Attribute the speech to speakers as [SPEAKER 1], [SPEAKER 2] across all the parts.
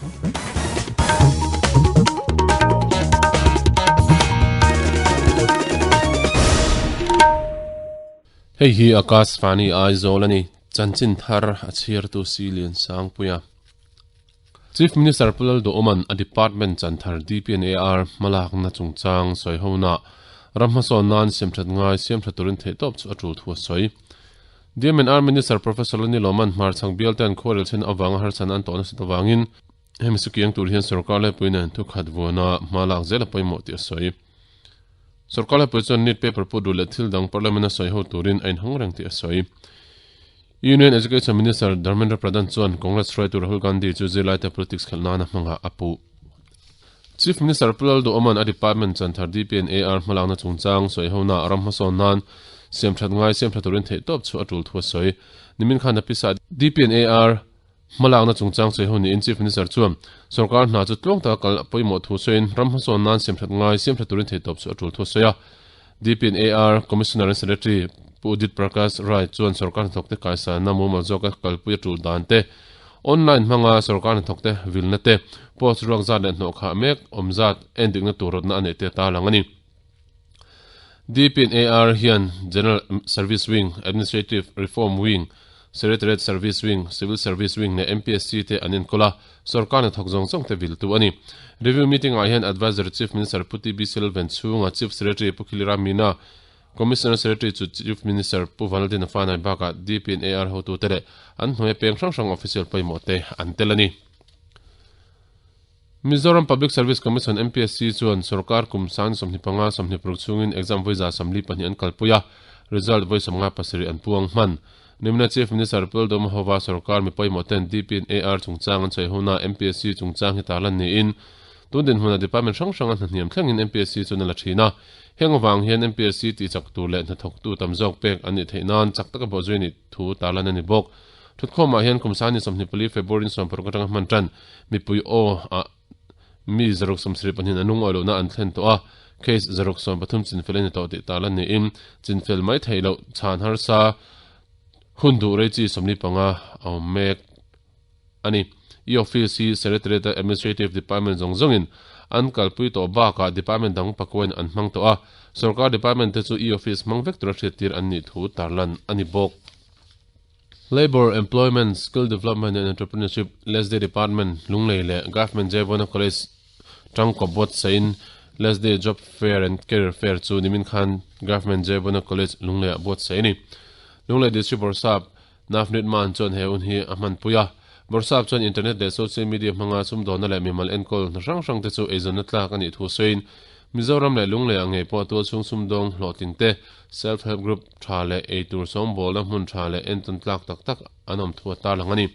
[SPEAKER 1] Hei hi Akashvani Aizawl a ni. Chanchin thar a chhiartu Silian Sangpuia. Chief Minister Pu Lalduhawma'n a department chanthar DPNAR hmalakna chungchang sawihona ram hmasawn nan siamthat ngai siamtha turin theihtawp chu a tul thu a sawi. DMNR Minister Professor Lani Lawman hmarchhak bialte'n khuarel chhen avanga harsatna an tawh nasat avangin hemi su kiang tur hian sorkar laipui nen thukhat vuana hma lak zel a pawimawh tih a sawi. Sorkar laipui chuan NEET paper put ru leh thil dang Parliament-a sawi ho turin a inhawng reng tih a sawi. Union Education Minister Dharmendra Pradhan chuan Congress hruaitu Rahul Gandhi chu zirlaite politics khelh nana hmangah a puh. Chief Minister Pu Lalduhawma'n a department chanthar DPNAR hmalakna chungchang sawihona ram hmasawn nan siamthat ngai siamtha turin theihtawp chu a tul thu a sawi. Nimin khan a pisa DPNAR hmalakna chungchang sawiho niin Chief Minister chuan sorkar hna chu tluang taka kal pawimawh thu sawiin ram hmasawn nan siamthat ngai siamtha turin theihtawp chu a tul thu a sawi a. DPNAR Commissioner and Secretary Pu Udit Prakash Rai chuan sorkar hnathawkte kaisanna mumal zawka kalpui a tul dan te, Online hmanga sorkar hnathawkte vilna te, post ruak zat leh hnawhkhah mek awm zat endikna tur rawtna a neih te ta lang a ni. DPNAR hian General Service Wing, Administrative Reform Wing, Secretariat Service Wing, Civil Service Wing leh MPSC te an enkawl a, sorkar hnathawk zawng zawng te viltu a ni. Review meeting ah hian Adviser Chief Minister Pu TB Selven chhunga Chief Secretary Pu Khilira Meena, Commissioner Secretary chu Chief Minister Pu Vanlaltina Fanai bakah DP and AR hotute leh an hnuaia peng hrang hrang official pawimawh te an tel a ni. Mizoram Public Service Commission, MPSC, chuan sorkar kum sang 25 26 chhungin exam vawi 42 an kalpui a, result vawi 57 an puang hman. Nimina Chief Minister Pu Lalduhmahova sorkar mi pawimawh ten DP and AR chungchang an sawi huna MPSC chungchang hi tarlan niin tun dinhmunah department hrang hranga hna hniam thlengin MPSC chuan a la thin a. Heng avang hian MPSC tih chak tur leh hnathawktu tam zawk pek an nih theih nan chak taka bawhzui a nih thu tarlan a ni bawk. Thutkhawmah hian kum sani 24 February 16 atanga hman tan mipui aw ah mi 172 an lungawi lohna an thlen tawh a, case 113 chinfel a ni tawh tih tarlan niin chinfel mai theih loh chhan harsa hun duh rei chi 45 a awm mek a ni. E-office hi Secretariat-a Administrative Department zawng zawngin an kalpui tawh bakah department dang pakuain an hmang tawh a, sorkar department te chu e-office hmang vek tura hriattir an nih thu tarlan a ni bawk. Labour, Employment, Skill Development and Entrepreneurship, LESDE Department, Lunglei leh Government Jayavana College tangkaw buatsaihin LESDE Job Fair and Career Fair chu nimin khan Government Jayavana College, Lungleiah buatsaih a ni. Lunglei District Bawrhsap Navneet Maan chuan he hun hi a hmanpui a. Bawrhsap chuan internet leh social media hmanga sumdawnna leh mimal enkawl hna hrang hrangte chu eizawnna tlak a nih thu sawiin Mizoram leh Lungleiah ngei pawh tualchhung sumdawng hlawhtlingte self-help group tha leh eitur sawngbawlna hmun tha leh entawn tlak tak tak an awm thu a tarlang a ni.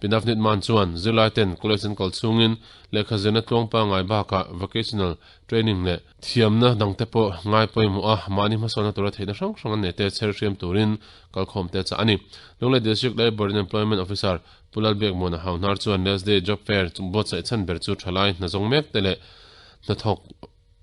[SPEAKER 1] Pinavnit Mann chuan zirlai ten college an kal chhungin lehkha zirna tluang pangngai bakah vocational training leh thiamna dangte pawh ngai pawimawh a, mahni hmasawnna tura theihna hrang hrang an nei te chher hriam turin kalkhawm te chah a ni. Lunglei District Labour and Employment Officer Pu Lalbiakmuana Hauhnar chuan Lesday Job Fair buatsaih chhan ber chu thalai hna zawng mek te leh hnathawk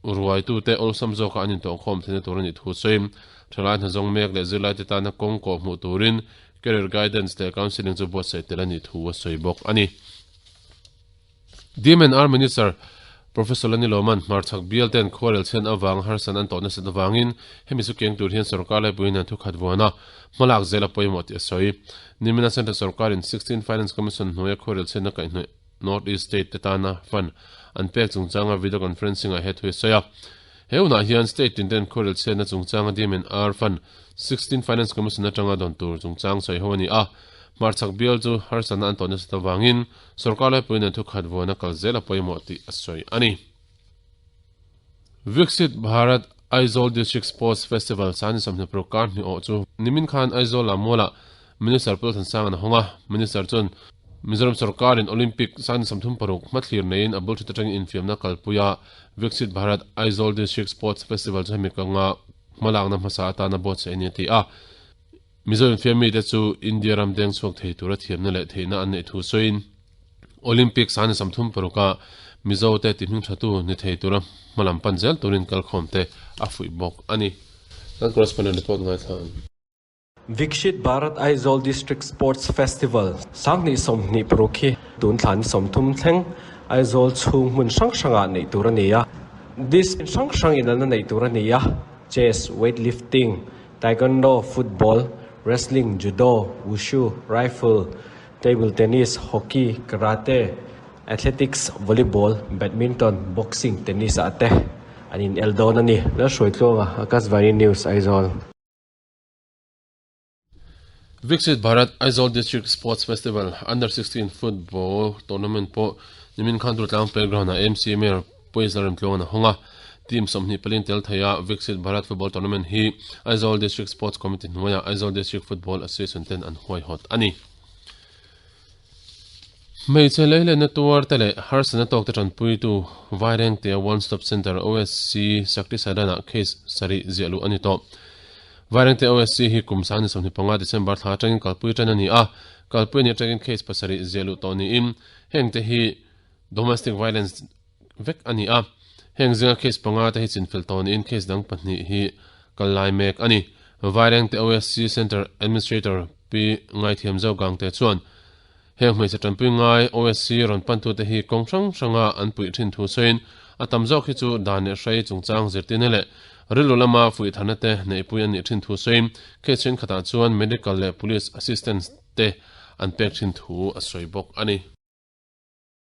[SPEAKER 1] Ruaitute awlsam zawka an intawhkhawm theihna tur a nih thu sawiin, thalai hna zawng mek leh zirlaite tana kawng kawh hmuh turin Career Guidance leh Counselling chu buatsaih tel a nih thu a sawi bawk a ni. DMNR Minister Professor Lani Lawman hmarchhak bial ten khuarel chhian avanga harsatna an tawh nasat avangin hemi chu keng tur hian sorkar laipuiin an thukhat vuan a, hmalak zel a pawimawh tih a sawi. Nimina Central sorkarin Sixteen Finance Commission hnuaia khuarel chhiatna kaihhnawih North East State te tana fund an pek chungchanga video conferencing ah he thu a sawi a. He hunah hian state tin ten khuarel chhiatna chungchanga DMNR fund 16 Finance Commission atanga dawn tur chungchang sawi ho a ni a. Hmarchhak bial chu harsatna an tawh nasat avangin sorkar laipuiin an thukhat vuana kal zel a pawimawh tih a sawi a ni. Viksit Bharat Aizawl District Sports Festival Sani 26 kar hnih awh chu nimin khan Aizawl ah mualah Minister Pu Lalthansang an hawng a, Minister chuan Mizoram sorkarin Olympic Sani 36 hmathlir neiin a bul ṭhat aṭangin infiamna kalpui a, Viksit Bharat Aizawl District Sports Festival chu hemi kawnga hmalakna hmasa atana buatsaih a ni a ti a. Mizo infiammite chu India ram deng chhuak thei tura thiamna leh theihna an neih thu sawiin Olympic sani 36 ah Mizote tihming thatu ni thei tura hmalam pan zel turin kalkhawmte a fuih bawk a ni. Kan correspondent report ngaithla ang.
[SPEAKER 2] Vikshit Bharat Aizawl District Sports Festival 2026 hi tun thla ni 30 thleng Aizawl chhung hmun hrang hrangah neih tur a ni a. Discipline hrang hrang inanna neih tur a ni a, Chess, Weightlifting, Taekwondo, Football, Wrestling, Judo, Wushu, Rifle, Table Tennis, Hockey, Karate, Athletics, Volleyball, Badminton, Boxing, Tennis ah te an inel dawn a ni. Lalhruaitluanga, Akashvani News, Aizawl.
[SPEAKER 1] Viksit Bharat Aizawl District Sports Festival Under 16 Football Tournament pawh nimin khan Durtlang Playground ah AMC Mayor Puii Lalremtluanga'n a hawng a. Team 20 palin tel thei a Viksit Bharat Football Tournament hi Aizawl District Sports Committee hnuaiah Aizawl District Football Association ten an huaihawt a ni. Hmeichhe leilenna tuar te leh harsatna tawkte tanpuitu Vairengtea One Stop Centre, OSC, Shakti Sadan-ah case sarih ziah luh a ni tawh. Vairengte OSC hi kum 2025 December thla atangin kalpui tan a ni a, kalpui a nih atangin case pasarih ziah luh tawh niin hengte hi domestic violence vek a ni a. Heng zinga case panga te hi chinfel tawh niin case dang pahnih hi kal lai mek a ni. Vairengte OSC Centre Administrator Pi Ngaithiam Zogangte chuan heng hmeichhe tanpui ngai OSC rawn pantute hi kawng hrang hranga an puih thin thu sawiin a tam zawk hi chu dan leh hrei chungchang zirtirna leh rilru lama fuihtharna te neihpui a nih thin thu sawiin case thenkhatah chuan medical leh police assistance te an pek thin thu a sawi bawk a ni.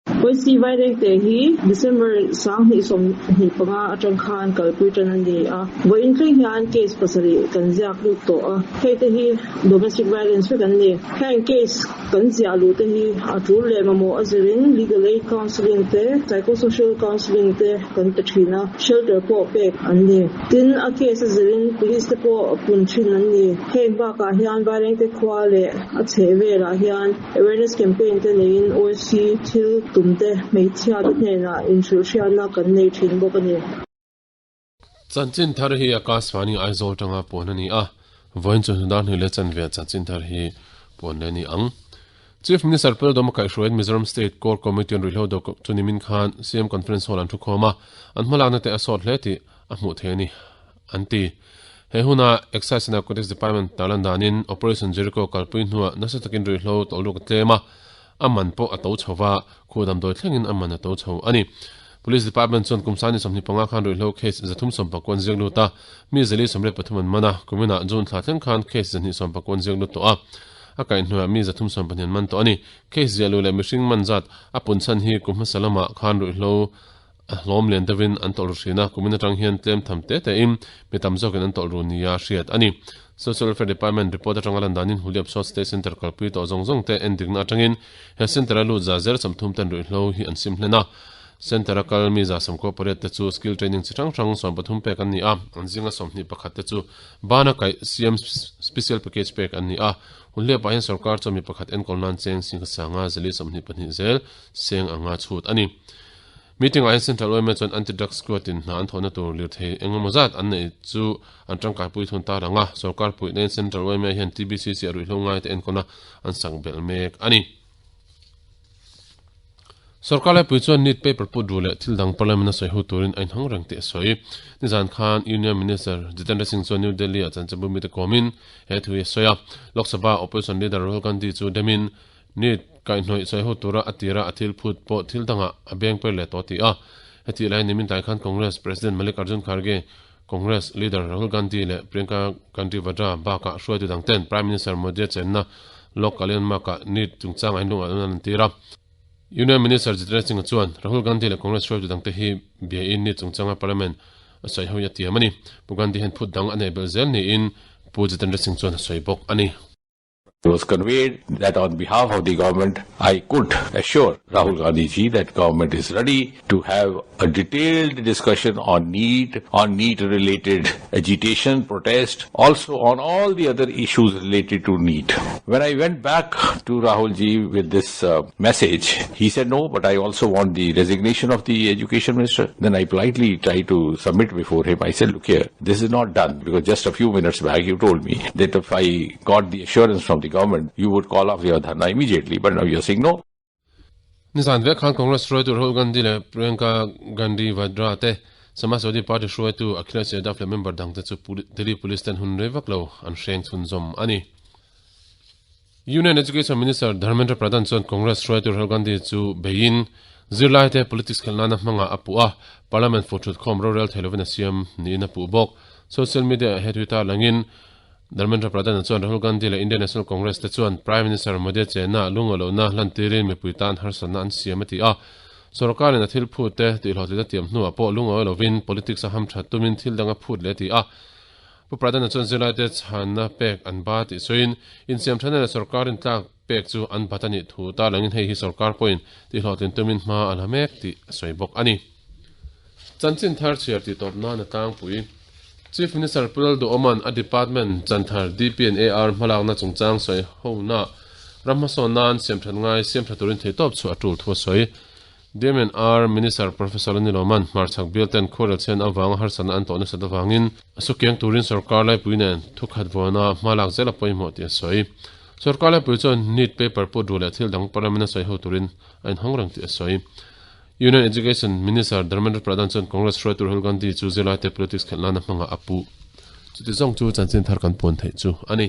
[SPEAKER 3] OSC Vairengte hi December 2025 atang khan kalpui tan a ni a, vawiin thleng hian case pasarih kan ziak lut tawh a, hei te hi domestic violence vek an ni. Heng case kan ziah luh te hi a tul leh mamawh a zirin legal aid counselling te, psychosocial counselling te kan pe thin a, shelter pawh pek an ni. Tin, a case a zirin police te pawh pun thin an ni. Heng bakah hian Vairengte khua leh a chheh velah hian Awareness campaign te neiin OSC thil tum te hmeichhia te hnenah inhrilhhriatna kan nei thin bawk a ni.
[SPEAKER 1] Chanchin thar hi Akashvani Aizawl tanga puan a ni a, vawiin chu hnudar hnuai leh chanve ah chanchin thar hi puan leh a ni ang. Chief Minister Pu Lalduhoma kaihhruaiin Mizoram State Core Committee an ruihhlo do chu nimin khan CM Conference Hall an thukhawm a, an hmalakna te a sawt hle tih a hmuh theih a ni an ti. He huna Excise and Narcotics Department tarlan danin Operation Jericho kalpui hnuah nasa takin ruihhlo tawlhruk a tlem a, a man pawh a to chho va, khu damdawi thlengin a man a to chho a ni. Police Department chuan kum sani 25 khan ruihhlo case 319 an ziak lut a, mi 423 an man a, kuminah June thla thleng khan case 219 an ziak lut tawh a, a kaihhnuaiah mi 312 an man tawh a ni. Case ziah luh leh mihring man zat a pun chhan hi kum hmasa lamah khan ruihhlo A hlawm lian deuhin an tawlh ru thin a, kumin atang hian tlem tham te tein mi tam zawkin an tawlh ru nia hriat a ni. Social Welfare Department report atanga lan danin Huliap South State Centre kalpui tawh zawng zawng te en dikna atangin he centre a lut za zer 30 ten ruihhlo hi an sim hlen a. Centre a kal mi 98 te chu skill training chi hrang hrang 13 pek an ni a, an zinga 21 te chu bana kaih siam special package pek an ni a. Huliapah hian sorkar chuan mi pakhat enkawl nan cheng singkhat sanga zali 22 zel seng anga chhut a ni. Meeting ah hian Central yma chuan Anti-Drug Squad in hna an thawhna tur lirthei eng emaw zat an neih chu an tangkaipui thun ta rang a, sorkar puihna in Central yma hian TBCC a ruihhlo ngai te enkawna an sak belh mek a ni. Sorkar laipui chuan NEET paper put ru leh thil dang Parliament a sawi hu turin a inhawng reng tih a sawi. Nizan khan Union Minister Jitendra Singh chuan New Delhi ah chanchinbu mite kawmin he thu hi a sawi a, Lok Sabha Opposition Leader Rahul Gandhi chu demin NEET Kaihhnawih sawi ho tura a tira a thil phut pawh thil dangah a beng per leh tawh tih a. Hetih laiin nimin tlai khan Congress President Mallikarjun Kharge, Congress Leader Rahul Gandhi leh Priyanka Gandhi Vadra bakah hruaitu dang ten Prime Minister Modi-a chenna Lok Kalyan Marg-ah NEET chungchangah in lungah an tir a. Union Minister Jitendra Singh-a chuan Rahul Gandhi leh Congress hruaitu dangte hi biain NEET chungchanga Parliament a sawi ho hi a tiam a ni. Pu Gandhi hian phut dang a neih belh zel niin Pu Jitendra Singh chuan a sawi bawk a ni.
[SPEAKER 4] It was conveyed that on behalf of the government, I could assure Rahul Gandhi ji that government is ready to have a detailed discussion on NEET, on NEET related agitation, protest, also on all the other issues related to NEET. When I went back to Rahul ji with this uh, message, he said no, but I also want the resignation of the education minister. Then I politely tried to submit before him. I said, look here, this is not done because just a few minutes back you told me that if I got the assurance from the government, you would call off your dharna immediately. But now you're saying no.
[SPEAKER 1] Nizan vek khan Congress hruaitu Rahul Gandhi leh Priyanka Gandhi Vadra te Samajwadi Party hruaitu Akhilesh Yadav leh member dangte chu Delhi Police ten hun rei vak lo an hreng chhunzawm a ni. Union Education Minister Dharmendra Pradhan chuan Congress hruaitu Rahul Gandhi chu beiin zirlaite politics khelh nana hmangah a puh a, Parliament fu thutkhawm rorel thei lovin a siam niin a puh bawk. Social media-ah he tui tarlangin Dharmendra Pradhan chuan Rahul Gandhi leh Indian National Congress te chuan Prime Minister Modi-a chenna lungalohna lantirin mipui tan harsatna an siam a ti a. Sorkarin a thil phut te tihhlawhtlina tiam hnuah pawh lungawi lovin politics a hamthat tumin thil dang a phut leh a ti a. Pu Pradhan-a chuan zirlaite chhanna pek an ba tih sawiin, insiamthatna leh sorkarin tlak pek chu an bat a nih thu tarlangin hei hi sorkar pawhin tihhlawhtlin tumin hma a la mek tih a sawi bawk a ni. Chanchin thar chhiar tih tawp nan a tlangpui. Chief Minister Pu Lalduhawma'n a department chanthar DPNAR hmalakna chungchang sawi hona ram hmasawn nan siamthat ngai siamtha turin theihtawp chhuah a tul thu a sawi. DMNR Minister Professor Laniloman hmarchhak bial ten khuarel chhian avanga harsatna an tawh nasat avangin a sukiang turin sorkar laipui nen thukhat vuana hma lak zel a pawimawh tih a sawi. Sorkar laipui chuan NEET paper put ru leh thil dang Parliament a sawi ho turin a inhawng reng tih a sawi. Union Education Minister Dharmendra Pradhan chuan Congress hruaitu Rahul Gandhi chu zirlaite politics khelh nana hmangah a puh. Chuti zawng chu chanchin thar kan puan theih chu a ni.